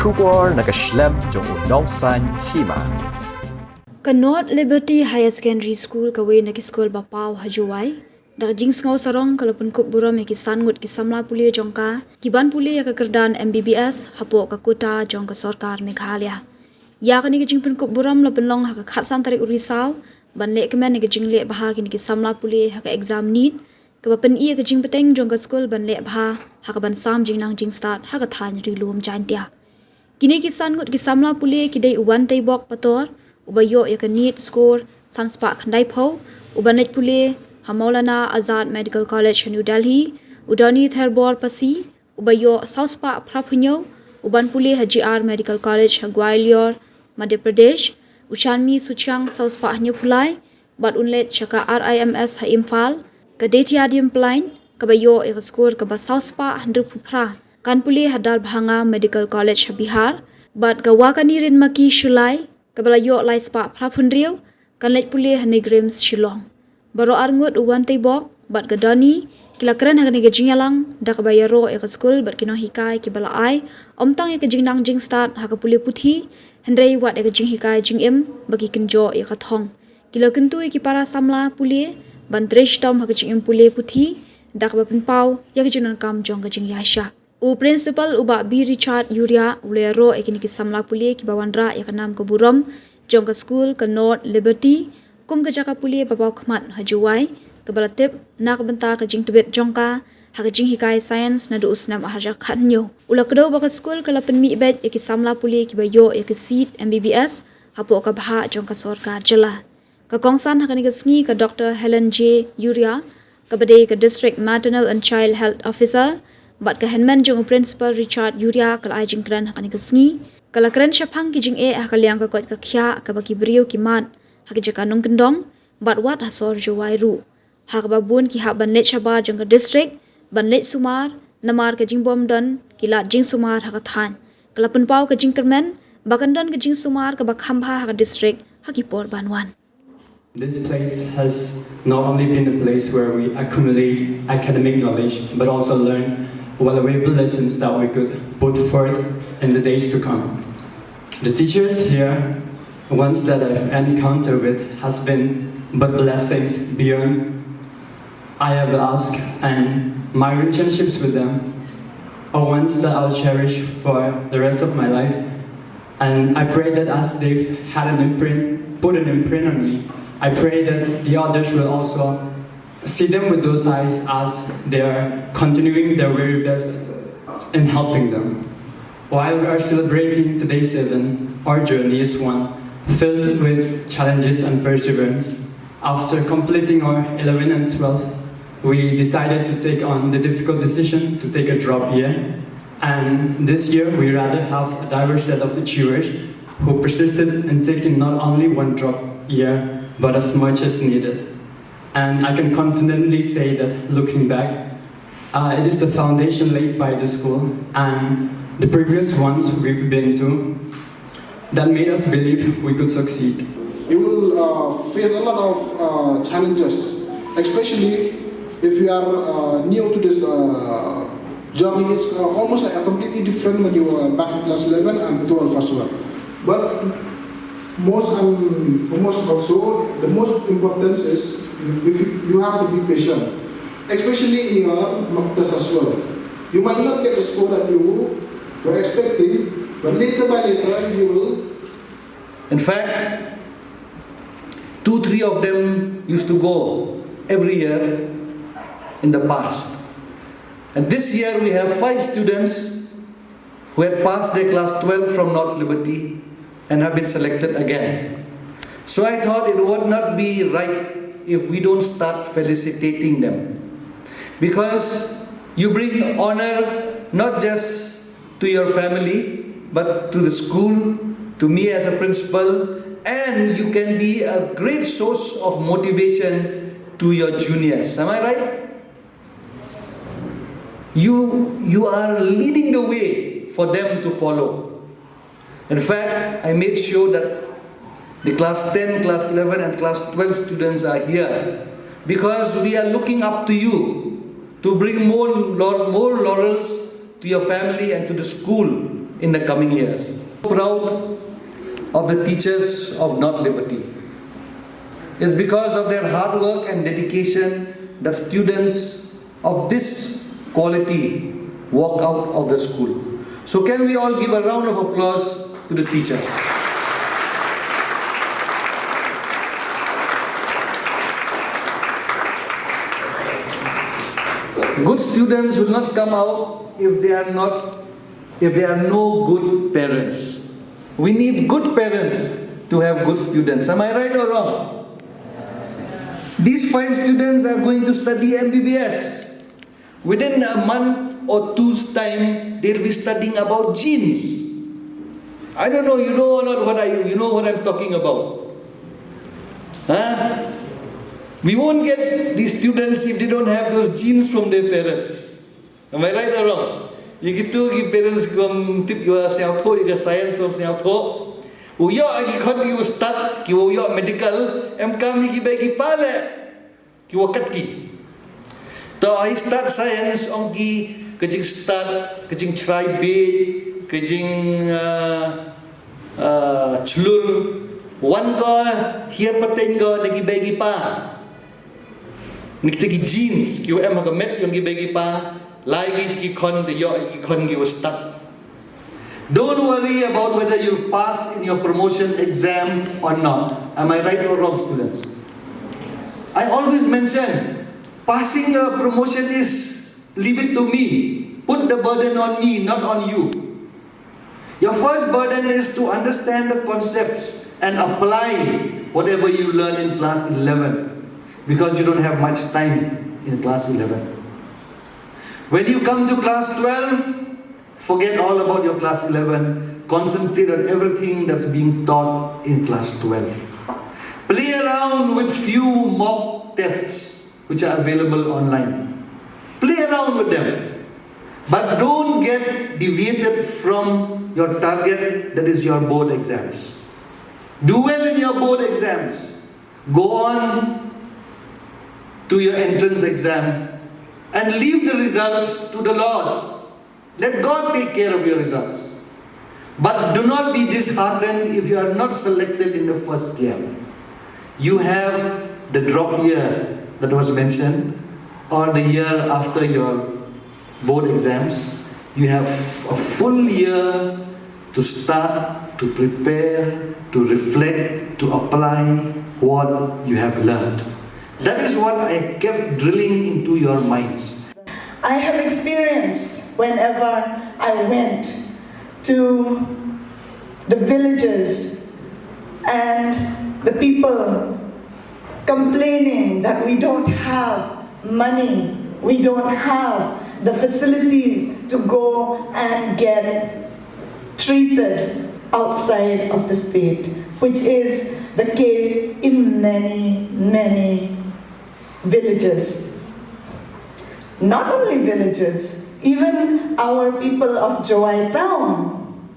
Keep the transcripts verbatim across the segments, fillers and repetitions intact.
Khubor na ka shlem jong u nongsan hima. Ka North Liberty Higher Secondary School, kawei na ki skul ba paw ha Jowai, da ka jingsngew sarong ka la pynkup burom ïa ki san ngut ki samla pule jong ka, ki ban pule ïa ka kyrdan M B B S hapoh ka quota jong ka sorkar Meghalaya. Ïa kane ka jingpynkup burom la pynlong ha ka khatsan tarik u Risaw, ban leh kmen ïa ka jingleh bha kine ki samla pule ha ka exam NEET, kaba pyni ïa ka jingpyrshang jong ka skul ban leh bha ha ka ban sam jingnang jingstad ha ka thaiñ Ri-lum Jaiñtia. Kine ki san ngut ki samla pule ki dei u Wanteibok Pator, uba ïoh ïa ka NEET score san spah khyndai phew, uba leit pule ha Maulana Azad Medical College, New Delhi, u Donny Therbor Pasi, uba ïoh saw spah phra phew hynñiew, u ban pule ha G R Medical College ha Gwalior, Madhya Pradesh, u Shanmi Suchiang saw spah hynñiew phew lai, bad un leit sha ka R I M S ha Imphal, ka Deityadiam Plain, kaba ïoh ïa ka score kaba saw spah hynriew phew phra, kan pule ha Darbhanga Medical College ha Bihar, bad ka Wakani Rinmaki Shullai, kaba la ïoh lai spah phra phew hynriew, kan leit pule ha NEIGRIHMS Shillong. Baroh ar ngut, u Wanteibok bad ka Donny, ki la kren ha kane ka jingïalang da kaba ïaroh ïa ka skul bad ki nonghikai kiba la ai ym tang ïa ka jingnang jingstad ha ka pule puthi, hynrei wat ïa ka jinghikai jingim ba ki kynjoh ïa ka thong. Ki la kyntu ïa ki para samla pule ban trei shitom ha ka jingim pule puthi da kaba pynpaw ïa ka jingdonkam jong ka jingïaishah. U Principal, u Bah B. Richard Uriah, u la ïaroh ïa kine ki samla pule kiba wanrah ïa ka nam ka burom jong ka skul ka North Liberty kum ka jaka pule ba paw khmat ha Jowai, kaba la tip na ka bynta ka jingtbit jong ka ha ka jinghikai science naduh u snem ar hajar khathynñiew. U la kdew ba ka skul ka la pynmih beit ïa ki samla pule kiba ïoh ïa ka seat M B B S hapoh ka bhah jong ka sorkar jylla. Ka kongsan ha kane ka sngi ka Doctor Helen J. Uriah, kaba dei ka District Maternal and Child Health Officer, bad ka hynmen jong u Principal Richard Uriah ka la ai jingkren ha kane ka sngi. Ka la kren shaphang ki jingeh ha ka liang ka koit ka khiah kaba ki briew ki mad ha ki jaka nongkyndong, bad wat ha sor Jowai ruh, ha kaba bun ki hap ban leit shabar jong ka district ban leit sumar, namar ka jingbym don ki lad jingsumar ha ka thaiñ. Ka la pynpaw ka jingkyrmen ba kan don ka jingsumar kaba kham bha ha ka district ha ki por ban wan. This place has not only been a place where we accumulate academic knowledge, but also learn valuable lessons that we could put forth in the days to come. The teachers here, ones that I've encountered with, has been but blessings beyond I ever ask, and my relationships with them are ones that I'll cherish for the rest of my life. And I pray that as they've had an imprint, put an imprint on me, I pray that the others will also see them with those eyes as they are continuing their very best in helping them. While we are celebrating today's event, our journey is one filled with challenges and perseverance. After completing our eleven and twelve, we decided to take on the difficult decision to take a drop year. And this year, we rather have a diverse set of achievers who persisted in taking not only one drop year, but as much as needed. And I can confidently say that looking back, uh, it is the foundation laid by the school and the previous ones we've been to that made us believe we could succeed. You will uh, face a lot of uh, challenges, especially if you are uh, new to this uh, journey. It's uh, almost like a completely different when you were back in class eleven and twelve as well. But most and for most also, the most important is if you, you have to be patient, especially in your mock test as well. You might not get the score that you were expecting, but later by later you will. In fact, two, three of them used to go every year in the past. And this year we have five students who had passed their class twelve from North Liberty and have been selected again. So I thought it would not be right if we don't start felicitating them. Because you bring honor not just to your family, but to the school, to me as a principal, and you can be a great source of motivation to your juniors. Am I right? You, you are leading the way for them to follow. In fact, I made sure that the class ten, class eleven, and class twelve students are here because we are looking up to you to bring more, laur- more laurels to your family and to the school. in the coming years. Proud of the teachers of North Liberty. It's because of their hard work and dedication that students of this quality walk out of the school. So can we all give a round of applause to the teachers? Good students will not come out if they are not, if there are no good parents. We need good parents to have good students. Am I right or wrong? These five students are going to study M B B S. Within a month or two's time, they'll be studying about genes. I don't know, you know or not what I, you know what I'm talking about. Huh? We won't get these students if they don't have those genes from their parents. Am I right or wrong? Ïa kitu ki parents ki bym tip, ki ba sngewthuh ïa ka science, bym sngewthuh. U ïoh ki khon ki u stad, ki u ïoh medical, em kam ïa ki bei ki pa leh. Ki wa kat ki. To ai stad science ong ki, ka jingstad, ka jingchrai bej, ka jing, ah, ah, chlur, wan ko hiar pateng ko na ki bei ki pa. Ni kita ki genes ki wa em ha ka met yong ki bei ki pa, lai ki ki khon de ïoh ki khon ki wa stad. Don't worry about whether you'll pass in your promotion exam or not. Am I right or wrong, students? I always mention, passing a promotion is, leave it to me. Put the burden on me, not on you. Your first burden is to understand the concepts and apply whatever you learn in class eleven, because you don't have much time in class eleven. When you come to class twelve, forget all about your class eleven. Concentrate on everything that's being taught in class twelve. Play around with few mock tests which are available online. Play around with them. But don't get deviated from your target, that is your board exams. Do well in your board exams. Go on to your entrance exam and leave the results to the Lord. Let God take care of your results. But do not be disheartened if you are not selected in the first year. You have the drop year that was mentioned, or the year after your board exams. You have a full year to start, to prepare, to reflect, to apply what you have learned. That is what I kept drilling into your minds. I have experienced whenever I went to the villages and the people complaining that we don't have money, we don't have the facilities to go and get treated outside of the state, which is the case in many, many villages. Not only villages, even our people of Jowai town,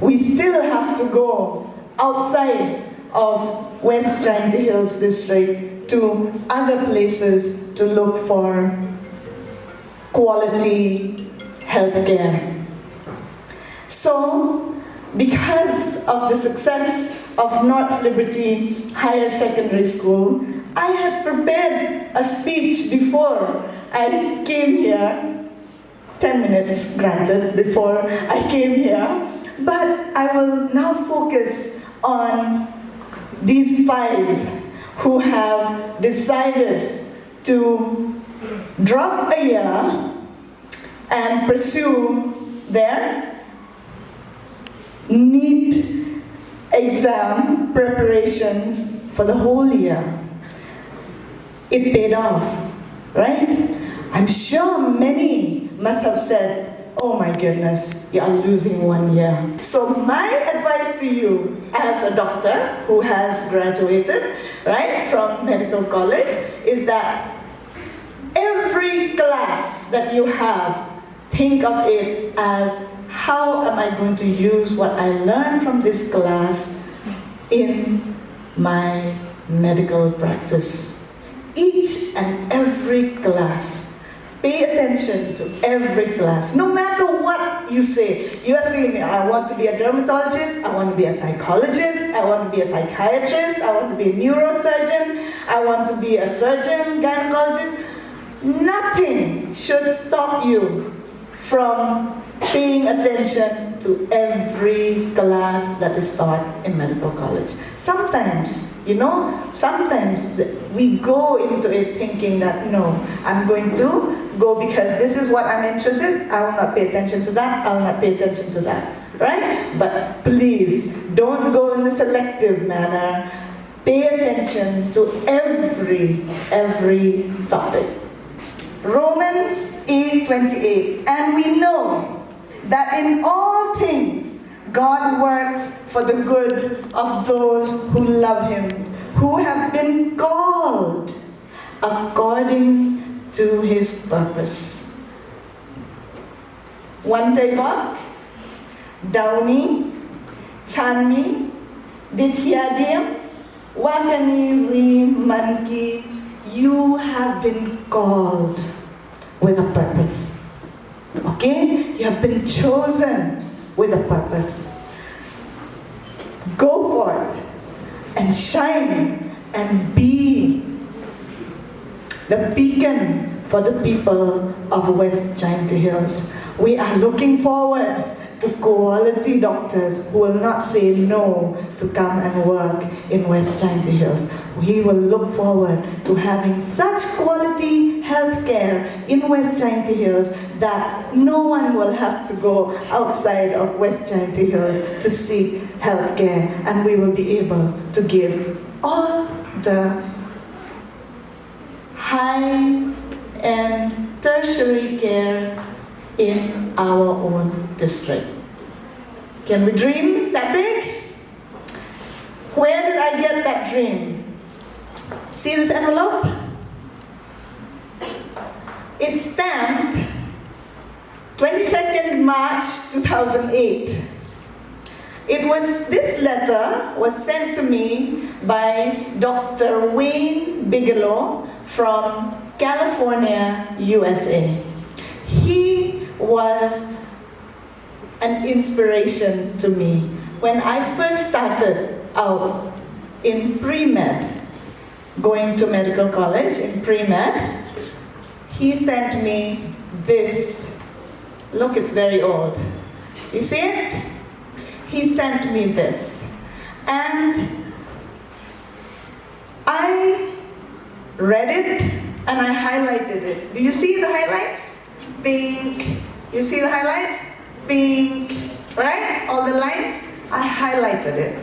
we still have to go outside of West Jaintia Hills District to other places to look for quality healthcare. So, because of the success of North Liberty Higher Secondary School, I had prepared a speech before I came here, ten minutes granted before I came here, but I will now focus on these five who have decided to drop a year and pursue their NEET exam preparations for the whole year. It paid off, right? I'm sure many must have said, "Oh my goodness, you are losing one year." So my advice to you as a doctor who has graduated, right, from medical college is that every class that you have, think of it as, "How am I going to use what I learned from this class in my medical practice?" Each and every class. Pay attention to every class, no matter what You say, you are saying, "I want to be a dermatologist, I want to be a psychologist, I want to be a psychiatrist, I want to be a neurosurgeon, I want to be a surgeon, gynecologist." Nothing should stop you from paying attention to every class that is taught in medical college. Sometimes, you know, sometimes th- we go into it thinking that, "No, I'm going to go because this is what I'm interested. I will not pay attention to that. I will not pay attention to that." Right? But please, don't go in a selective manner. Pay attention to every every topic. Romans eight twenty-eight, "And we know that in all things God works for the good of those who love him, who have been called according to his purpose." Wan tei ba, Downey, Chanmi, Dithiadia, Wakani, Ri, Manki, you have been called with a purpose. Okay? You have been chosen with a purpose. Go forth and shine and be the beacon for the people of West Jaintia Hills. We are looking forward to quality doctors who will not say no to come and work in West Jaintia Hills. We will look forward to having such quality healthcare in West Jaintia Hills that no one will have to go outside of West Jaintia Hills to seek healthcare, and we will be able to give all the high-end tertiary care in our own district. Can we dream that big? Where did I get that dream? See this envelope? It's stamped twenty-second March two thousand eight. It was, this letter was sent to me by Doctor Wayne Bigelow from California, U S A. He was an inspiration to me. When I first started out in pre-med, going to medical college in pre-med, he sent me this. Look, it's very old. You see it? He sent me this. And I read it and I highlighted it. Do you see the highlights? Pink. You see the highlights? Pink. Right? All the lines? I highlighted it.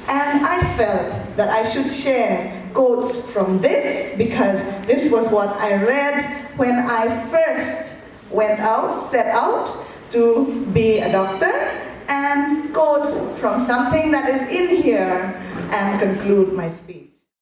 And I felt that I should share quotes from this because this was what I read when I first went out, set out to be a doctor, and quotes from something that is in here and conclude my speech.